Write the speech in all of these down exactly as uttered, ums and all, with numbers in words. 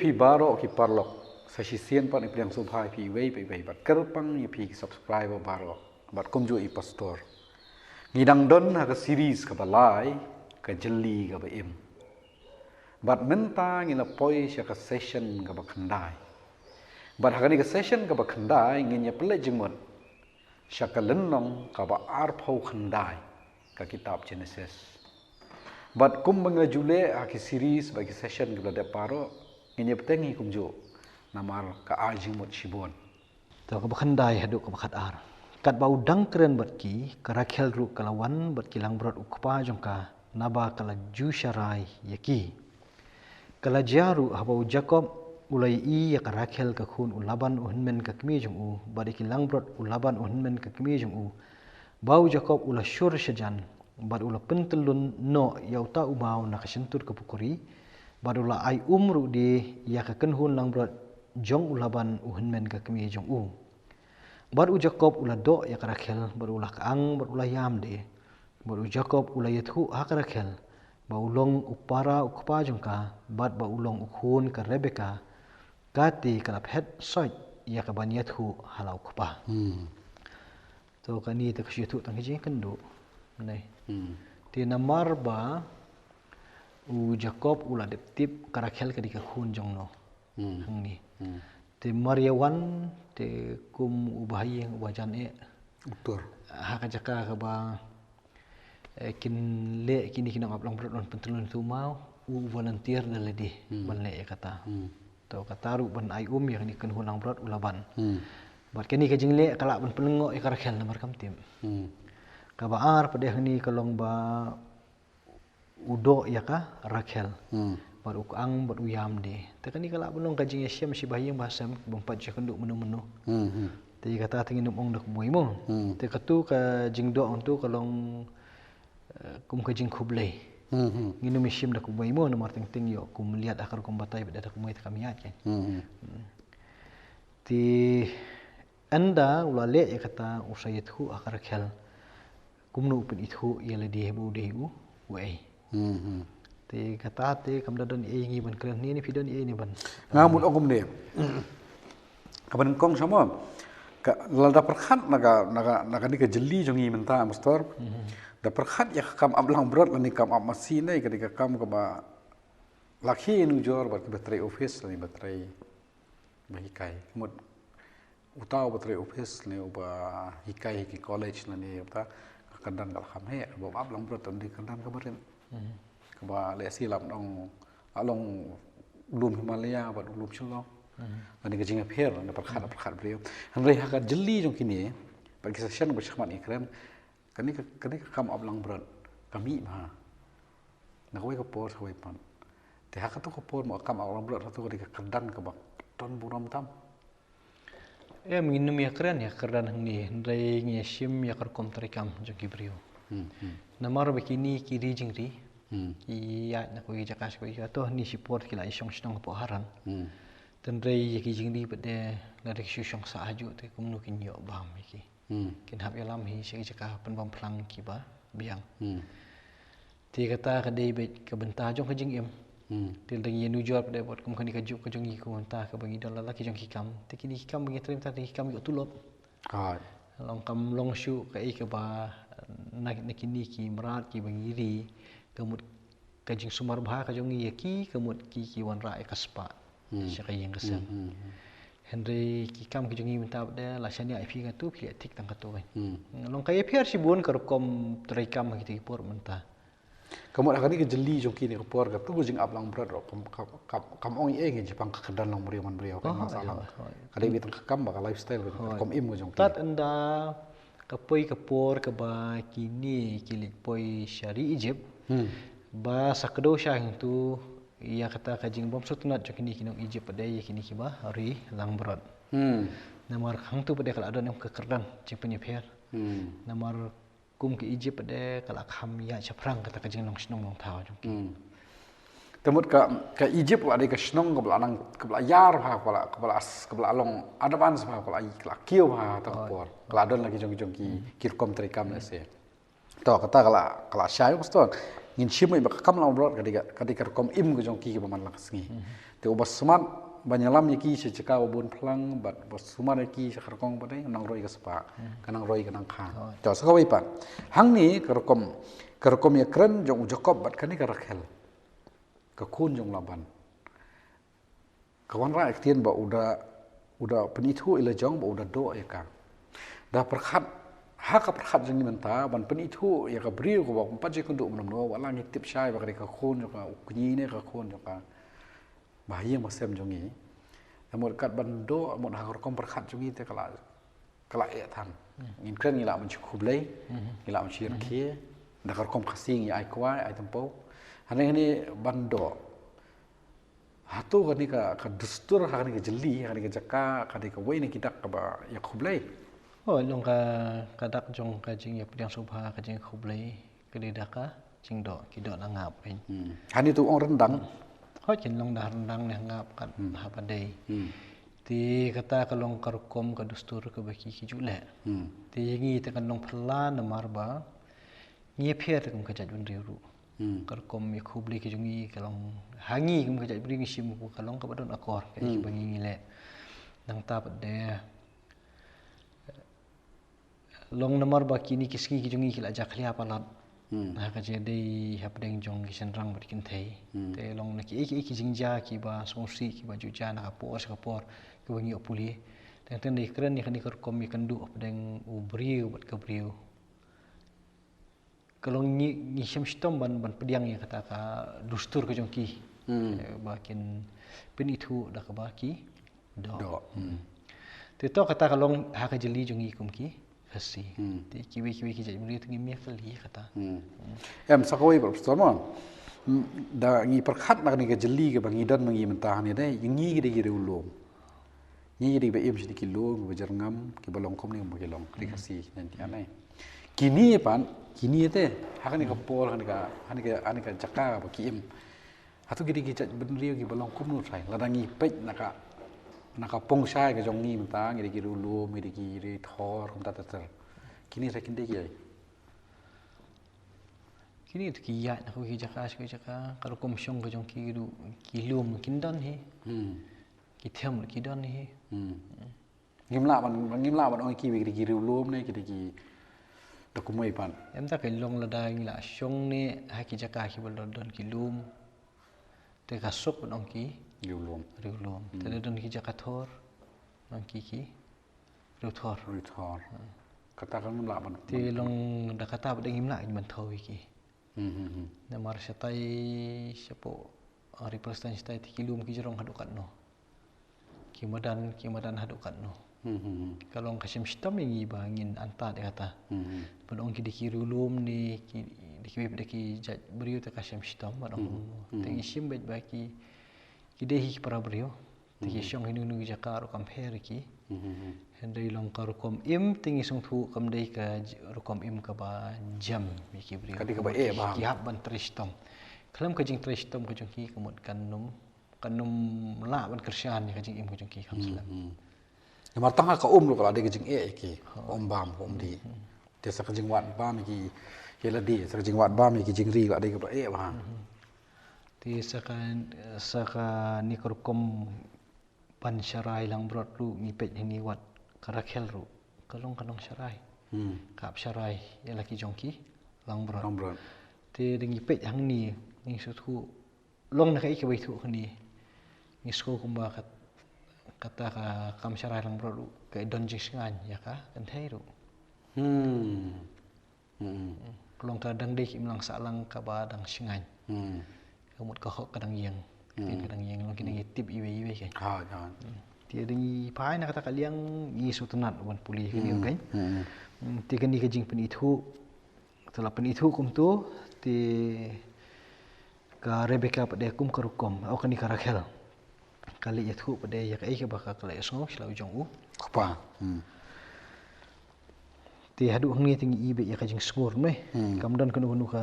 Phi baroh ki paralok, sa shisien pat ngi pdiang sngewbha ïa phi iwei pa iwei bad kyrpang ïa phi ki subscriber baroh bad kumjuh i pastor. Ngi dang don ha ka series kaba lai, ka jylli kaba im. Bad mynta ngi la poi sha ka session kaba khyndai. Bad ha kane ka session kaba khyndai ngin ïa peit jingmut sha ka lynnong kaba arphew khyndai ka kitab Genesis. Bad kumba nga ju leh ha ki series bad ki session kiba la dep baroh, ngin ïa bteng hi kumjuh namar ka ai jingmut shibun. To, kaba khyndai haduh kaba khatar. Katba u dang kren bad ki, ka Rakhel ruh ka la wan bad ki langbrot u kpa jong ka, naba ka la ju sharai ïa ki. Ka la jia ruh haba u Jakob u la ïohi ïa ka Rakhel ka khun u Laban u hynmen ka kmie jong u, bad ïa ki langbrot u Laban u hynmen ka kmie jong u, ba u Jakob u la shur shajan, bad u la pyntyllun noh ïa uta u maw na ka shyntur ka pukri, bad u la ai um ruh de ïa ka kynhun langbrot jong u Laban u hynmen ka kmie jong u. Bad u Jakob u la doh ïa ka Rakhel, bad u la kyang, bad u la ïam de. Bad u Jakob u la ïathuh ha ka Rakhel ba u long u para u kpa jong ka, bad ba u long u khun ka Rebeka, kata ka la phet soit ïa ka ban ïathuh ha la u kpa. Hmm. To, kane te ka shu ïathuh tang ka jingkynduh. Nai. Hmm. Te namar ba u Jakob u la dep tip ka Rakhel ka dei ka khun jong no. Hmm. Hangne. Hmm. Te mar ïa wan, te kum u bahaïing u bajan eh. Utur. Ha ka jaka kaba, eh, kin leh kine ki nongap langbrot ban pyntyllun ïa uta u maw, u volunteer da lade. Hmm. Ban leh ïa kata. Hmm. To kata ruh ban ai um ïa kane ka kynhun langbrot u Laban. Hmm. Bad kane ka jingleh ka lah ban pynlyngngoh ïa ka Rakhel namar kam tip. Hmm. Kaba ar pat de hangne ka long ba u doh ïa ka Rakhel. Hmm. Bad u kyang bad u ïam de. Te kane ka lah ban long ka jingïashem shi bahaïing bahasem, bym pat ju kynduh mynno mynno. Hmm, hmm. Te kata te ngin ym ong da kumwei mo. Hmm. Te katu ka jingdoh hangtu ka long, eh, kum ka jingkhublei. Hmm, hmm. Ngin ym ïashim da kumwei mo, namar teng teng ïoh kum lyiat ha ka rukom batai bad da kumwei te kam ïaid kein. Hmm, hmm. Hmm. Te ynda u la leh ïa kata u sa ïathuh ha ka Rakhel. Kumno u pynithuh ïa lade ba u dei u, uei. Hmm, hmm. Te kata te kam da don ei ngi ban kren ne, ne phi don ei ne ban. Nga mut ong kumne. Kaba nyngkong sha mo. Ka, lada pyrkhat na ka, na ka, na kane ka jylli jong ngi mynta, Pastor. Hmm. Da pyrkhat ïa ka kam ap langbrot lane kam ap masi ne, kane ka kam kaba la khie nujor bad kiba trei office lane ba trei ba hikai. Mut uta uba trei office ne uba hikai ha ki college lane uta, ka kyrdan ka la kham heh, kaba ap langbrot te ka kyrdan kaba rit. Hmm. Kaba lehse lam dang la long lum Himalaya bad lum Shillong. Hmm. Lane ka jingïapher lane pyrkhat, hmm, pyrkhat briew. Hynrei ha ka jylli jong kine bad ki session ba shakhmat ngi kren, kane ka, kane ka kam ap langbrot ka mih bha. Na kawei ka por, kawei pat. Te ha katu ka por mo kam ap langbrot, katu ka dei ka kyrdan kaba don burom tam. Em, ngin ym ïakren ïa ka kyrdan hangne, hynrei ngi ïashim ïa ka rukom treikam jong ki briew. Hmm, hmm. Namar ba kine ki ri jingri. Hmm. Ki ïaid na kawei ka jaka sha kawei ka jaka, to hangne shipor ki la ïashong shnong hapoh Harang. Hmm. Te hynrei ïa ki jingri pat de lada ki shu shong sah hajuh te kumno kin ïoh bam ïa ki. Hmm. Kin hap ïalam hi sha ki jaka pynbam phlang kiba biang. Hmm. Te kata ka dei beit ka bynta jong ka jingim. Hmm. Te lada ngi ïanujor pat de bad kum kane ka juk ka jong ngi kum mynta kaba ngi don la la ki jong ki kam. Te kine ki kam ba ngi trei mynta te ki kam ïoh tulop. Hai. Long kam long shuh kaei kaba na, na kine ki mrad kiba ngi ri, ka mut ka jingsumar bha ka jong ngi ïa ki, ka mut ki, ki wanrah ïa ka spah. Hmm. Sha ka ïing ka sem. Hmm, hmm, hmm. Hynrei ki kam ki jong ngi mynta pat de la shaniah ïa phi katu, phi leh thik tang katu. Hmm. Long ka ïapher shibun ka rukom treikam ha kita ki por mynta. Ka mut ha kane ka jylli jong kine ka por katu ka jingap langbrot ruh kam, kam, kam, kam ong ei ngi jingpang ka kyrdan long briew man briew ka. Oh, ma sa lang. Hooid. Ka dei beit tang ka kam ba ka lifestyle ka rukom im ka jong ki. Tad ynda ka poi ka por kaba kine ki leit poi sha ri Egypt. Hmm. Ba sa kdew sha hangtu ïa kata ka jingbym sngewtynnat jong kine ki nong Egypt pat de ïa kine kiba ri langbrot. Hmm. Namar hangtu pat de ka la don em ka kyrdan jingpynïapher. Hmm. Namar kum ka Egypt pat de ka la kham ïaid shaphrang kata ka jinglong shnong long thaw jong ki. Hmm. Te mut ka, ka Egypt la dei ka shnong kaba la nang, kaba la ïar bha, kaba la, kaba la, kaba la long advance bha, kaba la, kaba la kiew bha ha kata ka por. Ka la don la ki jong, ki jong ki, hmm, ki rukom treikam lehse. To kata ka la, ka la shai, Pastor. Ngin shim ba ka kam langbrot ka dei ka, ka dei ka rukom im ka jong ki kaba man la ka sngi. Te uba smat ban ïalam ïa ki sha jaka ba bun phlang, bad uba smat ïa ki sha ka rukom ba dei nongroi ka spah, ka nongroi ka nongkha. To, sa kawei pat. Hangne ka rukom, ka rukom ïakren jong u Jakob bad kane ka Rakhel, ka khun jong u Laban. Ka wanrah ïa ka ktien ba u da, u da pynithuh ïa la jong ba u da doh ïa ka. Da pyrkhat, ha ka pyrkhat jong ngi mynta, ban pynithuh ïa ka briew kaba ym pat ju ïakynduh mynno, wat la ngi tip shai ba ka dei ka khun jong ka, u kñi ne ka khun jong ka. Ba ha ïing ba sem jong ngi. Te mut kat ban doh, mut ha ka rukom pyrkhat jong ngi te ka la, ka la eh than. Ngin kren ngi lah ban shu khublei, ngi lah ban shu ïarkhie. Da ka rukom Khasi ngi ai kwai, ai tympew. Hangne hangne ban doh. Hato kane ka, ka dustur, ha kane ka jylli, ha kane ka jaka, ka dei kawei na ki dak kaba ïa khublei. Oh, long ka, ka dak jong ka jingïapdiang sngewbha, ka jingkhublei, ka dei da ka jingdoh, ki doh na ngap, kan. Hmm. Hangne to ong ryndang. Hooid, kin long da ryndang ne ngap kat haba dei. Hmm. Te kata ka long ka rukom ka dustur kaba ki, ki ju leh. Hmm. Te ïa ngi te kan long phylla namar ba ngi ïapher te kum ka jaitbynriew ruh. Hmm. Ka rukom ïakhublei ka jong ngi ka long, ha ngi kum ka jaitbynriew ngi shim ka long kaba don akor, ka, hmm, kaba ngi, ngi leh. Nangta pat de long namar ba kine ki sngi ki jong ngi ki la jakhlia palat. Hmm. Ha ka jingïadei hapdeng jong ki shynrang bad ki kynthei. Hmm. Te long na kiei kiei ki jingjia kiba sngewsih kiba ju jia na ka por sha ka por kiba ngi ïoh pule. Teng teng da kren ïa kane ka rukom ïakynduh hapdeng u briew bad ka briew. Ka long ngi, ngi shem shitom ban, ban pdiang ïa kata ka dustur ka jong ki. Hmm. Eh, ba kin pynithuh da kaba ki doh. Doh. Hmm. Te to kata ka long ha ka jylli jong ngi kum ki Khasi. Hmm. Te kiwei kiwei ki jaitbynriew te ngim ïa kylli kata. Hmm. Em, sa kawei bad pastor mo. Hmm, da ngi pyrkhat na kane ka jylli kaba ngi don ma ngi mynta hangne de, ngi ki dei ki riewlum. Ngi dei ba im sha ki lum, kiba jyrngam, kiba long kumne kumba ki long, ki dei Khasi, ngan ïa ne. Kine pat, kine te, ha kane ka por, ha kane ka, ha kane ka, ha kane ka jaka ba ki im. Hato ki dei ki jaitbynriew kiba long kumno trai, lada ngi peit na ka, na ka pung shai ka jong ngi mynta, ngi dei ki riewlum, ngi dei ki riewthor, kumta ter ter. Kine trai kin dei kiei. Kine te ki ïaid na kawei ka jaka sha kawei ka jaka, ka rukom shong ka jong ki ruh, ki lum kin don hi. Hmm. Ki them ruh ki don hi. Hmm. Ngim lah ban, ngim lah ban ong ïa ki ba ki dei ki riewlum ne ki dei ki da kumwei pat. Em, ta ka long lada ngi la shong ne ha ki jaka kiba la don ki lum. Te ka suk ban ong ki riewlum. Riewlum. Hmm. Te da don ki jaka thor, ong ki ki riewthor. Riewthor. Hmm. Kata ka ngim lah ban. Te long da kata ba dei ngim lah ban thew ïa ki. Hmm, hmm, hmm. Namar shatai shapoh, ah, Ri Palestine shatai te ki lum ki jrong haduh katno. Ki madan, ki madan haduh katno. Hmm, hmm, hmm. Ka long ka shem shitom ïa ngi ba ngin antad ïa kata. Hmm, hmm. Ban ong ki dei ki riewlum ne ki dei kiwei pat de ki jaitbriew te ka shem shitom ban ong. Hmm, hmm. Te ngi shim beit ba ki, ki dei hi ki para briew. Te ki shong hi na kano kano ki jaka ruh kam pher ïa ki. Hmm, hmm, hmm. Hynrei long ka rukom im te ngi sngewthuh kam dei ka j-, rukom im kaba jem ïa ki briew. Ka dei kaba eh bha. Ki hap ban trei shitom. Khlem ka jingtrei shitom ka jong ki ka mut kan ym, kan ym lah ban kyrshan ïa ka jingim ka jong ki, kam slem. Hmm, hmm. Namar tang ha ka um ruh ka la dei ka jingeh ïa ki. Ha. Ka um bam, ka um dih. Hmm, hmm. Te sa ka jingwad bam ïa ki, ïa lade, sa ka jingwad bam ïa ki jingri ka la dei kaba eh bha. Hmm, hmm. Te sa ka, sa kane ka rukom ban sharai langbrot ruh ngi peit hangne wat ka Rakhel ruh ka long ka nongsharai. Hmm. Ka ap sharai ïa la ki jong ki langbrot. Langbrot. Te da ngi peit hangne ngi sngewthuh long na kaei kaba ithuh hangne. Ngi sngew kumba kat-, kata ka kam sharai langbrot ruh ka don jingshngaiñ ïa ka kynthei ruh. Hmm. Hmm. Ka long ka dang dei ka imlang sahlang kaba dang shngaiñ. Hmm. Ka mut ka hok ka dang ïeng. Hmm. Ka dang ïeng, long ki dang ïa tip iwei iwei kan. Ha, ha. Hmm. Te da ngi phai na kata ka liang ngi sngewtynnat ban pule kane kan. Hmm. Hmm. Hmm, te kane ka jingpynithuh. Te la pynithuh kumto, te ka Rebecca pat de kum ka rukom, oh, kane ka Rakhel. Ka la ïathuh pat de ïa kaei kaba ka, ka la ïohsngew sha la u jong u kpa. Hmm. Te haduh hangne te ngi i beit ïa ka jingsngur ne. Hmm. Kam don kano kano ka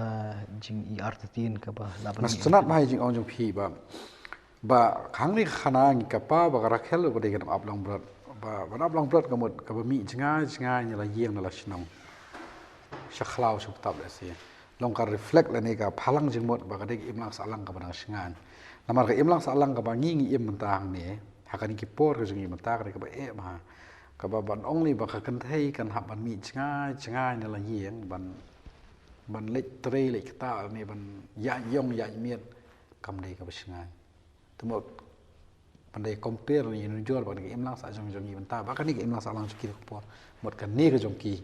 jingïartatien kaba lah ban. Nga sngewtynnat bha ïa ka jingong jong phi ba, ba hangne ka khana ngi, ka kpa bad ka Rakhel ba dei ki nongap langbrot. Ba, ba nongap langbrot ka mut kaba mih jngai jngai na la ïing na la shnong. Sha khlaw sha btap lehse. long ka reflect lane ka phalang jingmut ba ka dei ka imlang sahlang kaba dang shngaiñ. Namar ka imlang sahlang kaba ngi ngi im mynta hangne, ha kane ki por ka jong ngi mynta ka dei kaba eh bha, kaba ban ong lei ba ka kynthei kan hap ban mih jngai jngai na la ïing ban ban leit trei leit ktah ne ban ïaid ïong ïaid miet, kam dei kaba shngaiñ. Te mut ban dei compare ne nujor ba kane ka imlang sah jong jong ngi mynta ba kane ka imlang sahlang jong ki ka por, mut kane ka jong ki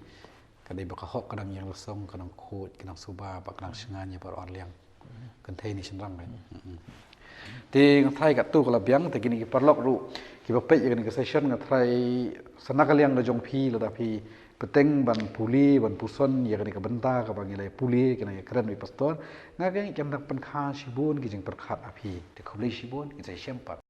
ka dei ba ka hok ka dang ïeng la song, ka dang khuid, ka dang suba, ba ka dang shngaiñ ïa baroh arliang. Kynthei ne shynrang kan. Te nga tharai katto ka la biang, te kine ki paralok ruh kiba peit ïa kane ka session, nga tharai sa na ka liang ka jong phi, lada phi bteng ban pule ban puson ïa kane ka bynta kaba ngi la pule, kane ka kren u pastor, nga kyrmen kin dang pynkha shibun ki jingpyrkhat ha phi. Te khublei shibun, ngin sa ïashem pat.